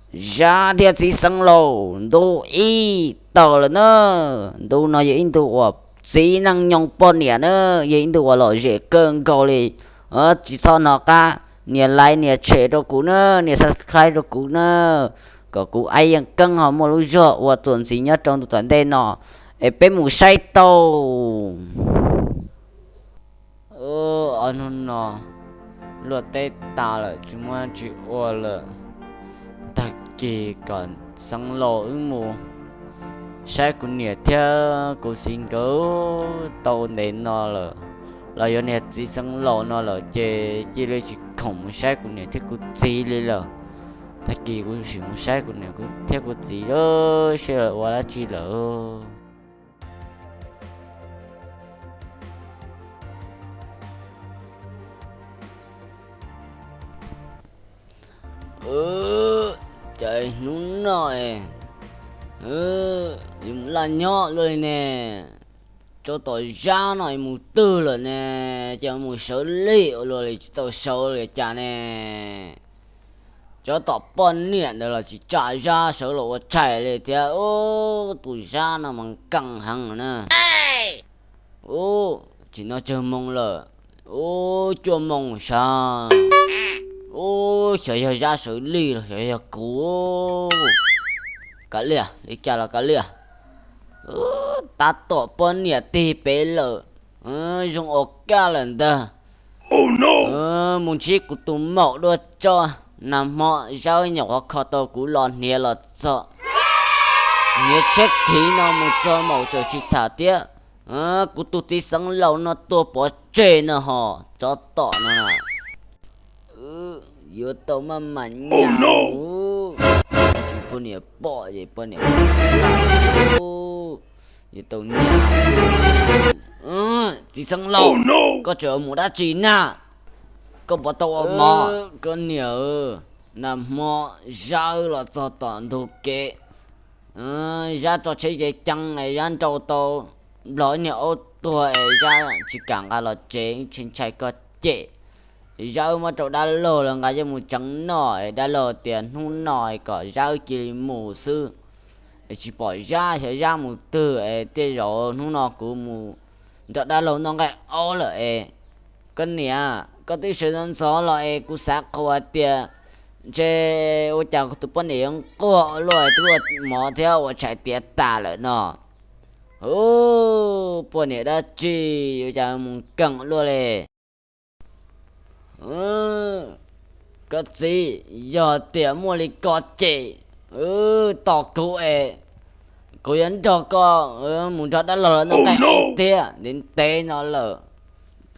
Zab thiab txiv xeev laus, ntu ib tawm lawm na. Ntu no yog ib ntu uas txiv neej nyoog poj niam na, yog ib ntu uas lom zem kawg nkaus li. Tsis txhob hnov qab, nias like nias share rau kuv na, nias subscribe rau kuv na, kom kuv Ais Yeej Keeb ho muaj lub zog ua txuas ntxiv nyob rau ntu tom ntej no. Es peb mus saib tau. Ob hnub no luaj teb tas lawm tsis muaj tsis ua lawm. Tag kis kom xeev laus wb mus saib kuv niam thiab kuv txiv nkawd tau ntev no lawm, los yuav niag txiv xeev laus no lawm ces cia li tsis khoom mus saib kuv niam thiab kuv txiv li lawm. Tag kis kuv sim mus saib kuv niam thiab kuv txiv seb lawv ua dab tsi lawm. Cas hnub no yus mus laj nyob luaj li ne, tsov tom Zab no mus twg lawm ne, ces mus sawv lig ua luaj li tsis tau sawv li cas ne. Tsov tom poj niam ntawd los tsis tsa Zab sawv los ua tshais li thiab. Ub, tus Zab no mas nkeeg heev na. Ub, tsim no tsawg moo lawm? Ub, cuaj moo sav. Ub, xyov yog Zab sawv lig los xyov yog kuv. Kav liam, li cas los kav liam. Tab tom poj niam tig pem lawm, zoo ua kaj lawm ntag. Mus ntsib kuv tus maum dua tso, nag hmo Zab nyuam qhuav kho tau kuv los hniav los txog, hniav tsheb khiv no mus txog maum tseem tsis tham tiab. Kuv tus txiv xeev laus no tua pov tseg no ho, tsov tom no na. Yuav tau maj mam nyas mus, tsis poj niam pom es poj niam laj ces yuav tau nyas xwb. Txiv xeev laus, koj tseem mus dab tsi na? Koj puas tau ua mov? Koj niam, nag hmo Zab los txog tom ntug kev, Zab tso tsheb ceev ceev, Zab nrau tau nplog ib niag aub tuag es Zab tsis kam nqa los tsev, ntshai ntshai koj cem. Zab wb muab rau dab laug lawv nqa coj mus tsev noj es dab laug tias hnub no es kom Zab wb cia li mus xwb, es tsis pom Zab, xyov Zab mus twg es tej zaum hnub no kuv mus nrog dab laug noj nqaij aub lawm es. Koj niam, koj twb sawv ntxov ntxov los es kuv xav qhuas tias ntshe ua cas kuv tus poj niam yuav nquag ua luaj twb ua mov thiab ua tshais tiav tas lawm no. Ub, poj niam dab tsi ua cas mus nkeeg luaj li. Koj txiv, yog tias muaj li ko ces tos kuv es kuv yuav nrog koj mus nrog dab laug lawv noj nqaij aub thiab. Ntev ntev no lawm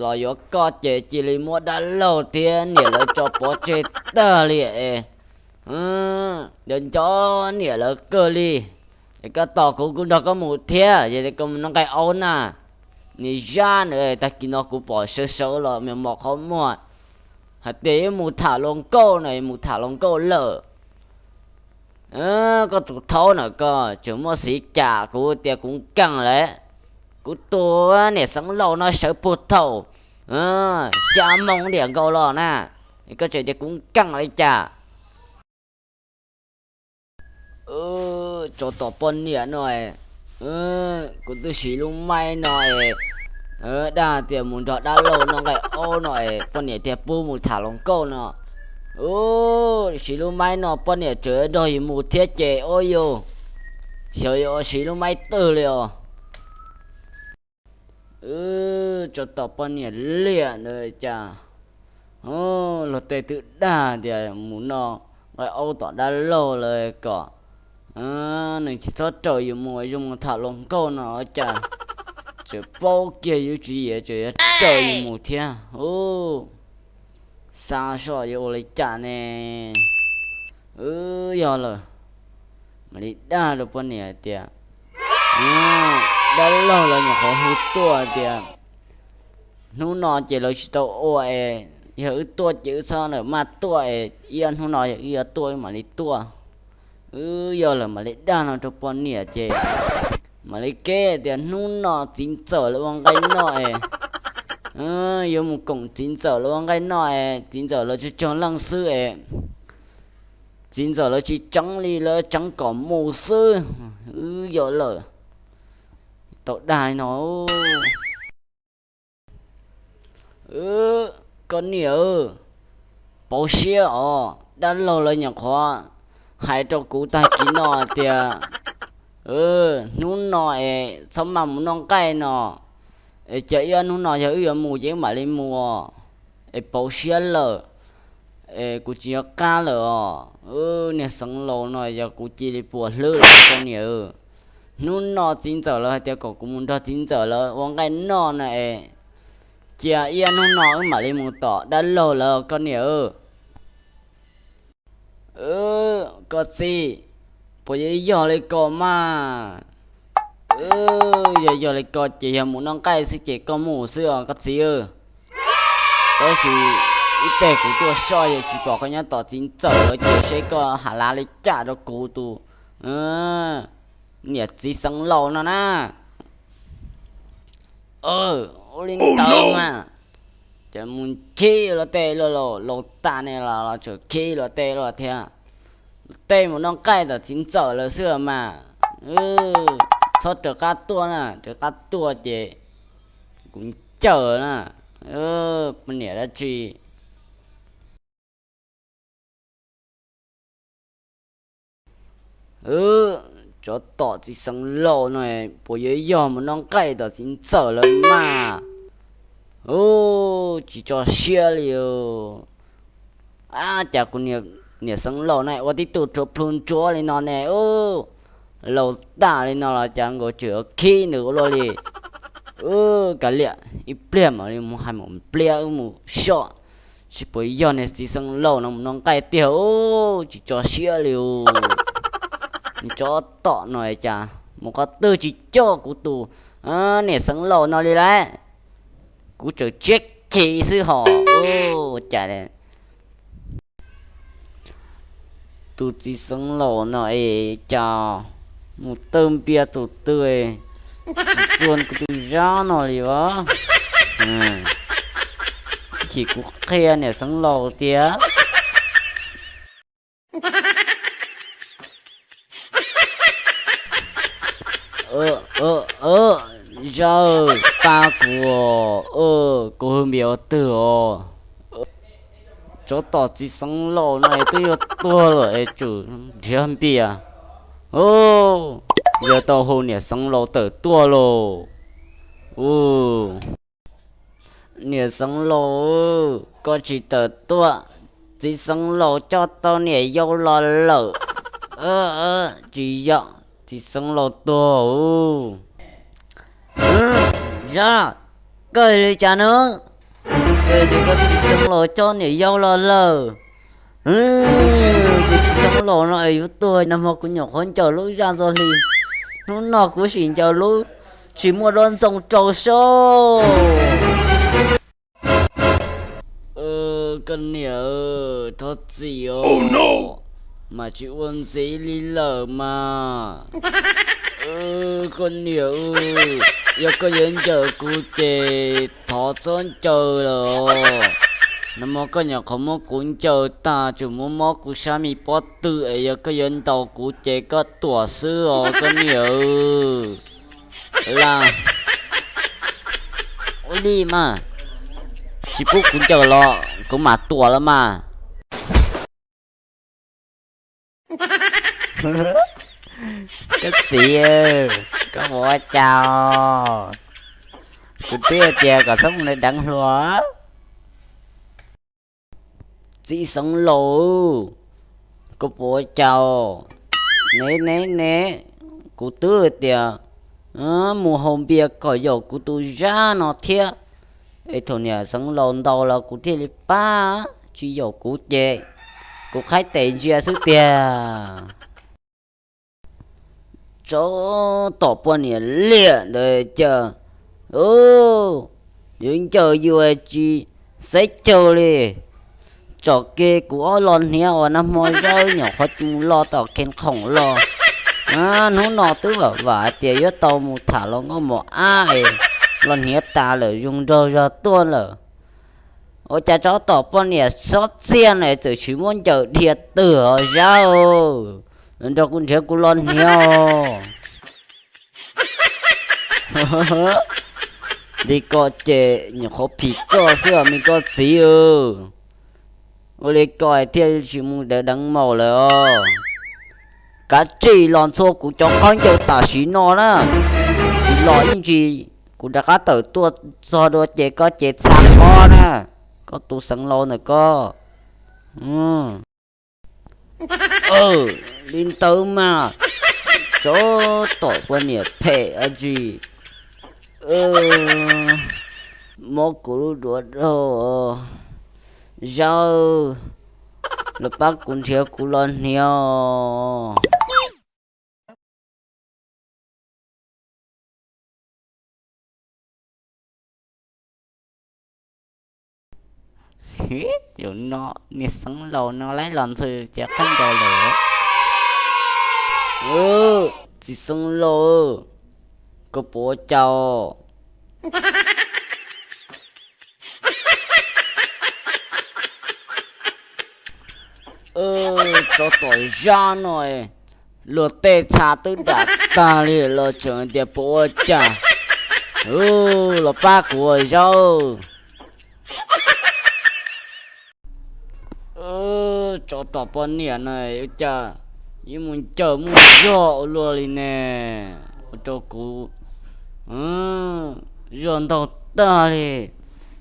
los yuav koj ces cia li muab dab laug thiab niam lawv tso pov tseg tag li es. Nco nco niam lawv kawg li. Es koj tos kuv, kuv nrog koj mus thiab, yog tias koj mus noj nqaij aub na. Niag Zab na, tag kis no kuv pom sawv sawv los me mos qhov muag hais tias yuav mus tham hluas nkauj no, mus tham hluas nkauj lawm. Koj tus thaub na, koj tseem muaj xiv cas kuv tias kuv nkeeg lawm. Kuv tus niam xeev laus no sawv puag thaum xya moo diam nkaus los na, koj tseem tias kuv nkeeg li cas? Tsov tom poj niam no, kuv twb siv lub maib no es dag tias mus nrog dab laug noj nqaij aub no es poj niam tias pub mus tham hluas nkauj no. Ub, siv lub maib no poj niam tseem nrog yus mus thiab ces ua yus xyov yuav siv lub maib twg li os. Tsov tom poj niam liam ntawd cas, luag tej twb dag tias mus noj nqaij aub tom dab laug lawm kom nws tsis txhob raws yus mus, yus mus tham hluas nkauj no cas tseem paub kiag yus tswv yim tseem yuav raws yus mus thiab. Ub, xa soj yuav ua li cas ne? Wb yog lawm, mam li dag rau poj niam tias, dab laug lawv nyuam qhuav hu tuaj tias hnub no ces lawv tsis tau ua es, yog wb tuaj ces wb txhob maj tuaj es, ib ob hnub no yog wb yuav tuaj wb mam li tuaj. Wb yog lawm mam li dag no rau poj niam ces mam li keb tias hnub no txiv ntxawm lawv ua nqaij noj es, yuav mus koom txiv ntxawm lawv ua nqaij noj es, txiv ntxawm lawv tsawg tsawg leej xwb es, Txiv ntxawm lawv tsis tseev li, lawv tseev kom mus xwb. Wb yuav lawm, tau dag li no. Koj niam, pauv siab os, dab laug lawv nyuam qhuav hais rau kuv tag kis no tias hnub no es txhob maj mus noj nqaij no, es cia ib ob hnub no yog wb yuav mus ces wb mam li mus os, es pauv siab lawm, es kuv tsis yuav qab lawm os. Niag xeev laus no yog kuv cia li puas hlwb lawm koj niam. Hnub no txiv ntxawm lawv hais tias kom kuv mus nrog txiv ntxawm lawv ua nqaij noj na es, cia ib hnub no wb mam li mus tom dab laug lawv koj niam. Koj txiv, puas yuav yog li ko mas? Yog yog li ko ces yog mus noj nqaij xwb ces koj mus xwb os koj txiv. Tab sis ib teg kuv tuaj soj yog tsis pom koj nyob tom txiv ntxawm lawv ces seb koj has lav li cas rau kuv tus niam txiv xeev laus no na. Ua li ntawd mas, ces mus nkhib luag tej luaj, laus tas ne los los tseem nkhib luag tej luaj thiab. Tej mus noj nqaij tom txiv ntxawm lawv xwb mas. Txhob raws qab tuaj na, raws qab tuaj ces kuv ncaws na. Poj niam dab tsi. Tsov tom txiv xeev laus no, puas yuav yog mus noj nqaij tom txiv ntxawm lawv mas? Tsis tso siab li. Ab, cas kuv niam xeev laus na ua tib tug rhuav plhu ntsuav li no ne. Laus tas li no los cas nkaus tseem yuav khib nws ua luaj li. Kav liam, ib pliag mam li mus hais mam npliab wb mus soj, seb puas yog niag txiv xeev laus no mus noj nqaij tiag. Tsis tso siab li. Tsov tom no cas mus qhov twg tsis coj kuv tus niam xeev laus no li lauj. Kuv tseem tshiab khiv xwb hos. Cas tus txiv xeev laus no es cas mus tawg npias tus twg, tsis xua kuv tus zab no li os. Chim kuv qhia niam xeev laus tias. Zab, pab kuv, kuv hwj npias ua twg os? Tsov tom txiv xeev laus no twb yuav tuag lawm es tsum nrhiav npias. Yog tau hu niam xeev laus tawm tuaj lauj. Niam xeev laus, koj tsis tawm tuaj, txiv xeev laus coj tau niam yau los lawm. Tsis yog, txiv xeev laus tuag. Zab, koj li cas na? Koj tias koj txiv xeev laus coj niam yau los lawm. Tus txiv xeev laus no es yuav tuag, nag hmo kuv nyuam qhuav ncaws lub zaj ntxo hli, hnub no kuv sim ncaws lub tsis muaj duab ntxoo rau sab. Koj niam, thov txim os, mas tsis ua ntxiv li lawm mas. Koj niam, yog koj yuav ncaws kuv ces thov txhob ncaws lawm os. Nag hmo koj nyuam qhuav muab kuv ncaws tag, tseem muab mob kuv sab me pob tw es yog koj yuav ntaus kuv ces koj tuam xwb os koj niam. Ua li mas, tsis pub kuv ncaws los kuv mam tuam los mas. Koj txiv, koj puas ua cas? Kuv twb tias kom txhob mus deev hluas. Txiv xeev laus, koj puas ua cas? Ne ne ne, kuv twb tias mus haus npias kom yaum kuv tus zab no thiab, es thaum niam xeev laus ntaus los kuv thiaj li pab, tsis yaum kuv ces kuv qhaib tes ntsia xwb tiag. Tsov tom poj niam liam ntawd cas yuav ncaws yus tsis xeb caug li. Tsom kev kuv ob los hniav uas nag hmo zawb nyuam qhuav mus los tom khees khoom los, hnub no twb vam vam tias yuav tau mus tham los nkauj mos ab es los hniav tas lawm, zoo nraug zog tuaj lawm. Ua cas tsob tom poj niam txhob txiaj no txawm tsis muab ncaws dhia twg os Zab? Nrog kuv nrhiav kuv los hniav. Li ko ces nyuam qhuav phim koj xwb os me koj txiv. Ua li ko thiaj tsis mus deev deev maum lawm os. Kav tsij los ntxhua kuv cov khaub ncaws tam sim no na, tsis los ib ntsis kuv rov qab tawm tuaj txog dua ces koj ces txha koj na, koj tus xeev laus ntawm koj. Li ntawd mas, tsob tom poj niam phem dab tsi, mob kuv lub duav dhau. Zab, los pab kuv nrhiav kuv los hniav. Zaum no niag xeev laus no laib los ntxhw ces qab ncaus lawm. Txiv xeev laus, koj puas ua cas? Tsob tom Zab no, luag tej txha twb dam tag li los tseem tias puas ua cas. Los pab kuv ua Zab. Tsob tom poj niam na, ua cas yeej mus ncaws muaj zog ua luaj li ne, ua rau kuv zog ntaug tag li.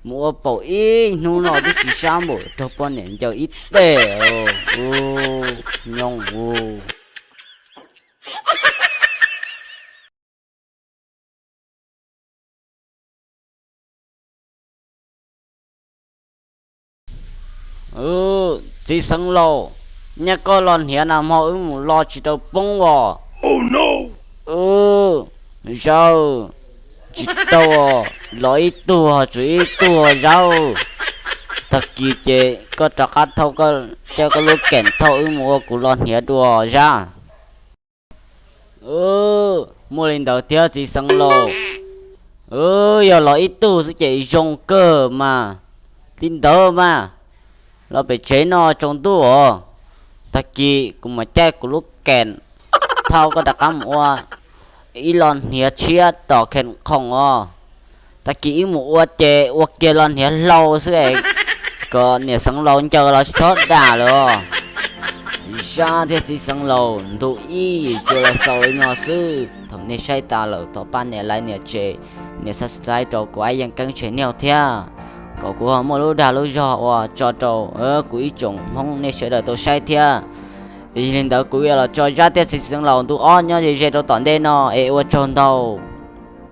Mus ua paum ib hnub no twb tsis sab npaum raug poj niam ncaws ib teg. Nyob u. Txiv xeev laus, nyaj koj los hniav nag hmo wb mus los tsis tau poob os. Zab, tsis tau, los ib tug tsuas ib tug Zab. Tag kis ces koj rov qab thauj, coj koj lub keem thauj wb mus ua kuv los hniav dua Zab. Muaj li ntawd thiab txiv xeev laus. Yog los ib tug xwb ces zoo kawg mas. Li ntawd mas, los pem tsev no tsaus ntuj os. Tag kis kuv mam caij kuv lub keem thauj koj rov qab mus ua ib los hniav tshiab tom kheem khoom os. Tag kis wb mus ua ces ua kiag los hniav hlau xwb es kom niam xeev laus ncaws los tsis txhob dam lawm os. Zab thiab txiv xeev laus, ntu ib tsuas los xaus li no xwb. Thaum nej saib tas lawm thov pab nias like nias share, nias subscribe rau kuv Ab Yeej Keeb channel thiab, kom kuv ho muaj lub dag lub zog ua tso rau kuv ib tsoom Hmoob nej sawv daws tau saib thiab. Yog li ntawd kuv yuav los tso Zab thiab txiv xeev laus ntu ob nyob ze ze rau tom ntej no es ua tsaug ntau.